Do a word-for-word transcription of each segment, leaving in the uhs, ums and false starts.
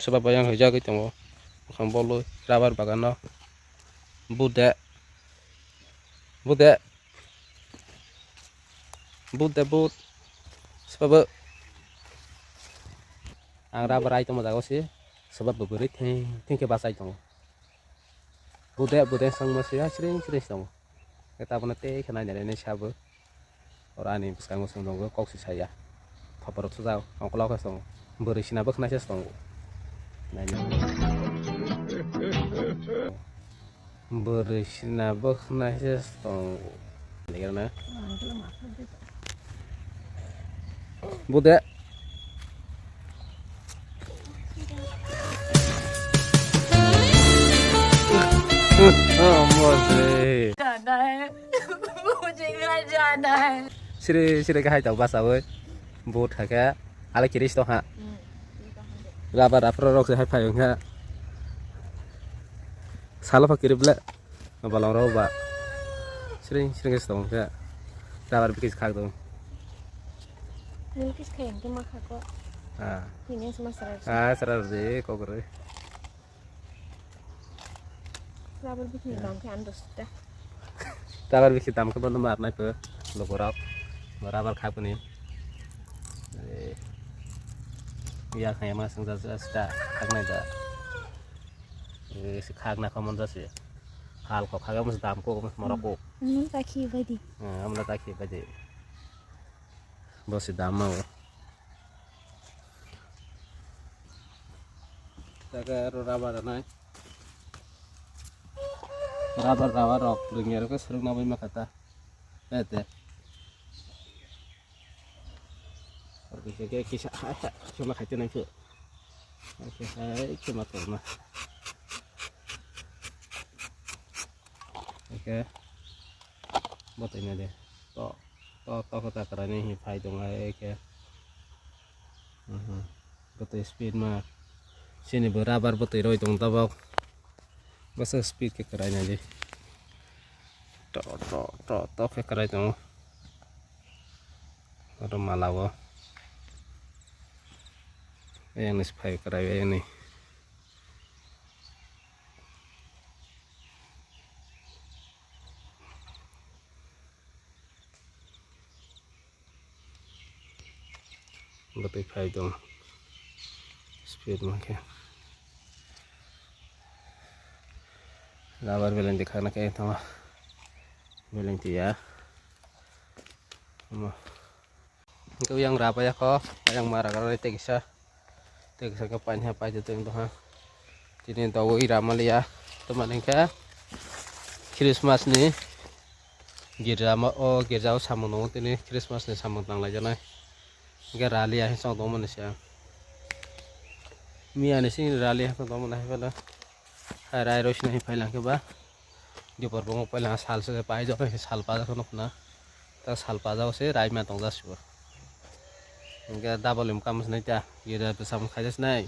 Soba bayang hoi jagwi tongo. Bukhang bolwi rubber bagan no. Bude. Bude. Bude bud. Soba bo. Ang rubber ai tongma jago se. Soba bo bwrwi theng theng khe bachai tongo. Bude, bude sangma se ya, sring sring se tongo. Khe tabukno tei khe nai nai nai sabo. Oro ani bwskango chwng tongo, kok se saya. Thopor thujak, ongkolo khe tongo. Bwrwi sina bwkhnai se tongo. Nai nai. Bwrwi sina bwkhnai se tongo. Nai nai. Bude. Mose. जाना है। मुझे घर जाना है। Siri siri kahai tau basa oi. But hake. Ale kiris to ha. Rubber rubber rok se hai phai wngkha. Salo pha kirip le. Balong rok ba. Sring sring se tong khe. Rubber bikis khak dong. Bikis khai hingke ma khako. Ah. Hini se ma sara. Ah, sara de kokre. Rubber bikini dam khe an dos ta. Rubber bikini dam khe bono mar nai pho. Logo rok. Rubber khak ni. Eh. Ya khai ma sung ja sta khak nai da. Eh, si khak na khamon jasi. Hal ko khak, amo dam ko, amo morok ko. Amo ta khi bai di. Eh, amo ta khi bai di. Bo si dam ma o. Taka ro rubber nai. Rubber, rubber rok, ring ya ro ke serung na bai ma kata. Eh, te. Oke, oke, kisa, ha, ha, cuma kacau nangke. Oke, hai, cuma terma. Oke. Botoi na de. To, to, to, kota karani hi phai dong ai, oke. Mhm. Botoi speed ma. Sini bo rubber botoi roi tong tabok. Basa speed ke karai na de. To, to, to, to ke karai tong. Oro mala o. Ayang ni se phai kwrai ayang ni. Bwtwi phai tong. Speed ma khe. Rubber beleng de khakna khe tongma. Beleng tiya. Omo. Hingke yang rubber ya ko, yang mara karo tei kisa. Tei kisa khe paini ha paide tong ha. Tini dogo ira maliya. Tomani hingke Christmas ni girja ma o girja o samung nongo tini Christmas ni samung tanglai janai. Hingke rally ahi song tongmani se. Miya ni sini rally ahi song tongmani hai pala. Hai rai roi sini hai phai lang khe ba. Dipor bongo paila sal se pai jok sal pa jok nukna. Ta sal pa jok se rai ma tong jasibo. Hingke double income se nai ta. Gira bwsam khai jasi nai.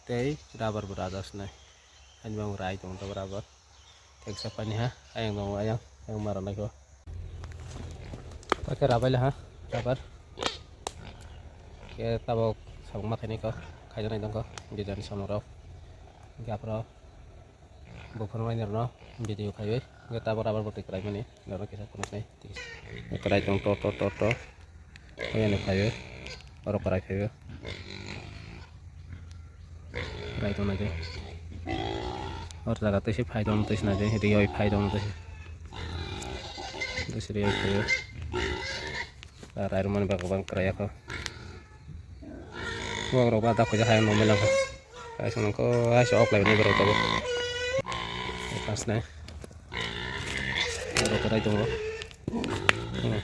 Tei rubber bo rajak se nai. Ani bang rai tong ta rubber. Theksa pani ha. Ayang tong ayang. Ayang mara nai ko. Oke, rabai le ha, rabar. Ke tabok sabuk ma khaini ko, khaijak nai tong ko, design samung rok. Hingke aphuru buphang bai norno video khaiwi. Hingke tabok rabar bwtwi kwlai mani, norok kisa phunuknai. Kwlai tong to, to, to, to. Oyani phaiwi. Oro kwlai phaiwi. Rai tong nai de. Or jaga twi se phai tong twi se nai de. Rioi phai tong twi se. Twi se rioi phai. Rai rwmani bagwi bang kwrai ya kho. Borok ba da khuja hai no mela kho. Hai song ko hai se ok lai ni borok to. Pas nai. Borok rai tong. Hmm.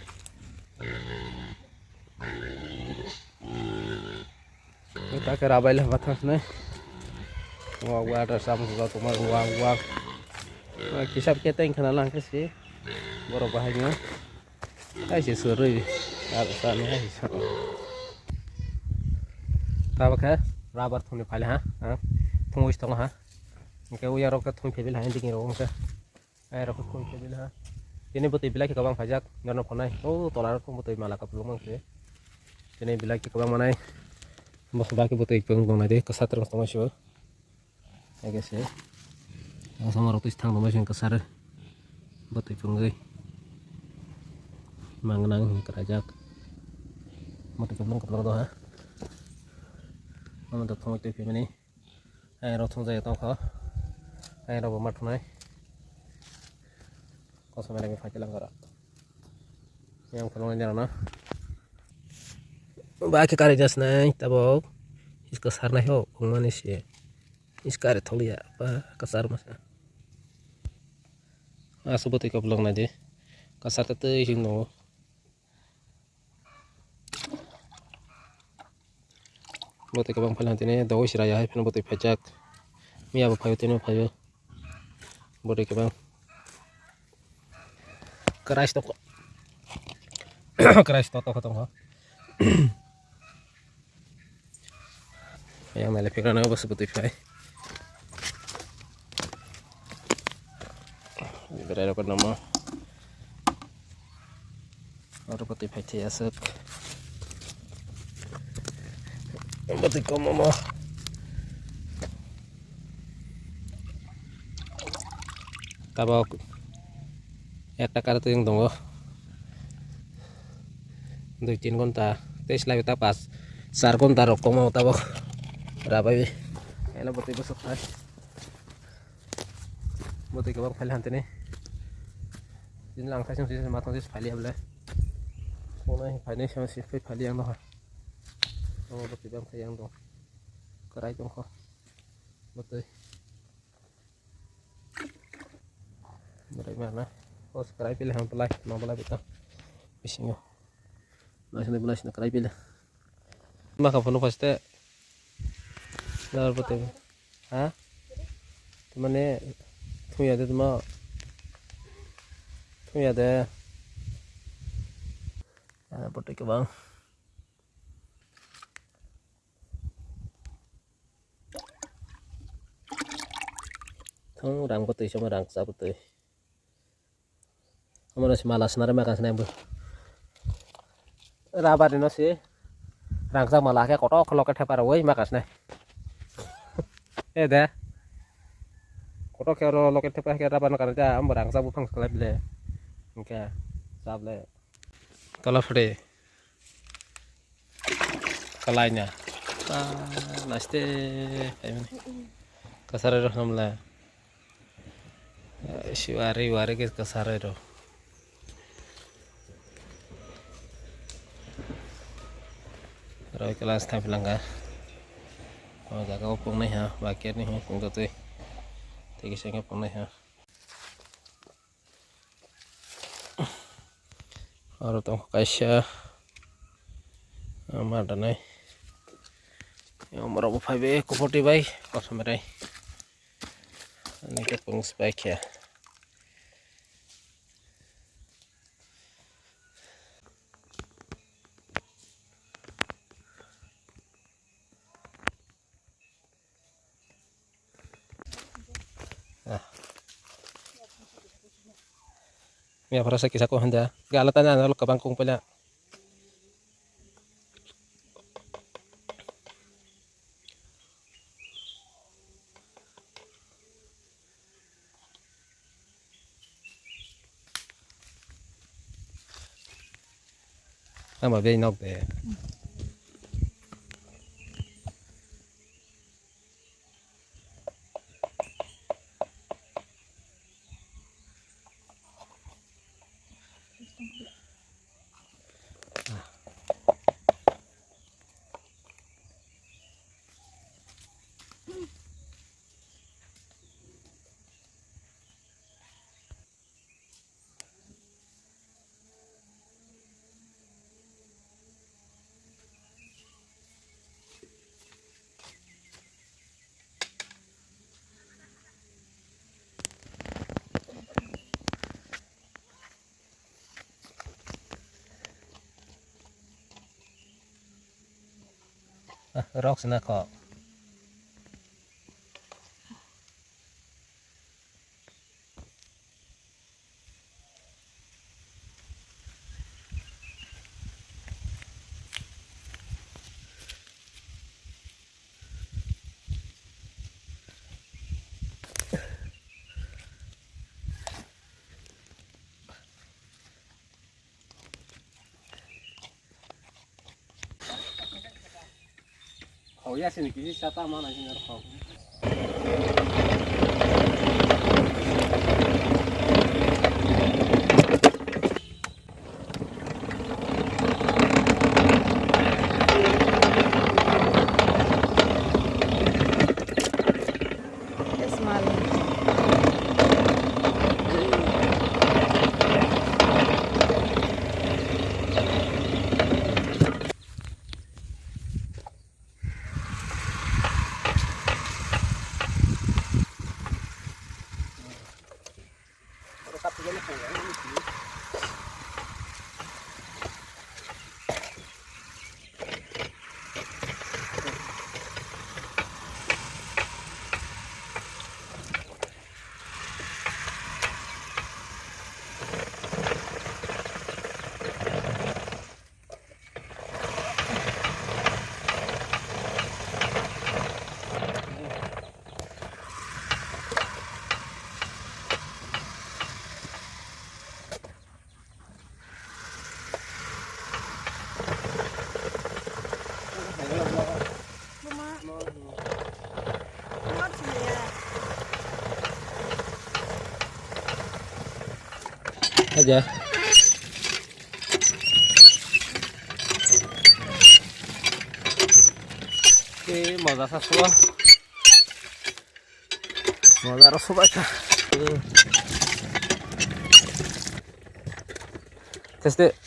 Ta khe rabai le haba thang sinai. Wa wa da sam ko to ma wa wa. Kisap khe teng khana lang khe si. Borok bahai no. Hai se surui. Ar sa ni hai sa. Ta ba khe rabar thung ni phale ha. Ha. Thung wis thong ha. Hingke uya rok khe thung phebil ha digi rok khe. Ai rok khe khum khe bil ha. Tini bwtwi belai khe kwbang khaijak, norok phunai. O tola rok bwtwi mala kwplwng mang se. Tini belai khe kwbang manai. Bwswk baki bwtwi kwbang tongnai de, kwsa twrwng tongma sio. Hai khe se. Asama rok twi thang tongma sio kwsa re. Bwtwi kwbangwi. Mang nang kwrajak. Bwtwi kwbang kwbang do ha. Omo da thongwi twi phimani. Hai rok thongjak tongkha. Hai rok bo ma thunai. Kosom hai phai langkara. Yang phunuknai nirokno. Ba khe karwi jasnai tabok. Iska sarnai ho wngmani se. Iska ari tholiya ba kwchar masa. Aswk bwtwi kwplwng nai di. Kwchar ta twi sing tongo. Bwtwi kwbang phailang tini dogo sira ya hai phano bwtwi phaijak. Miya bo phaio tini phaio. Bwtwi kwbang. Kwrai sto-, kwrai sto tokho tongkho. Yang nai le phikra na bwswk bwtwi phai. Berai rok no mo. Oro bwtwi phai thai aswk. Bwtwi kom omo. Tabok ekta kar twi wng tongo. Dui tin ghonta tei slai ta pas char ghonta rok kongma tabok. Rabai eno bwtwi bwswk phai. Bwtwi kwbang phaile hantini. Tini lang thaisung sise ma thang sise phaili ya bole. Phone hai phainai song sise phai phaili yang doha. Omo bwtwi bang phai yang dong. Kwrai tongkho. Bwtwi. Bwrai mana. O kwrai pili ham phalai, ma phalai bwtwi. Bisingo. Naisini bwlai sini kwrai pili. Ma kha phone paste. Lar bwtwi. Ha? Mane thuya de tuma. Thuya de. Ana bwtwi kwbang. Thung rang bwtwi sama rang cha bwtwi. Omo no se mala swnarwi ma kansnai bo. Rabar ni no se rangchak mala khe kotok khe loket thepa rwi ma kansnai. E de. Kotok khe oro loket thepa khe rabar no kanwi ta, omo rangchak buphang se kwlai bile. Hwnkhe chable. Tola phade. Kwlaina. Ah, naste. Kwchar rw hamla. Eh, si wari, wari ke kasar ero. Roi kelas thang pilanga. O jaga o pongnai ha, baket ni ha, pungto tei. Tei kisa khe pongnai ha. Oro tong kaisa. Ama danai. Omorok bo phaibe, kopoti bai, kosom rai. Ani khe pung spai khe. Ah. Miya phara sa kisa ko handa. Ga ala tanya lo kabang kung pala. Ama bei nok de. Ah, rok sina kok. Oya sini kisi sata mana sini rokok. Aja. Oke, moja sa suwa. Moja ro subai kha. Teste.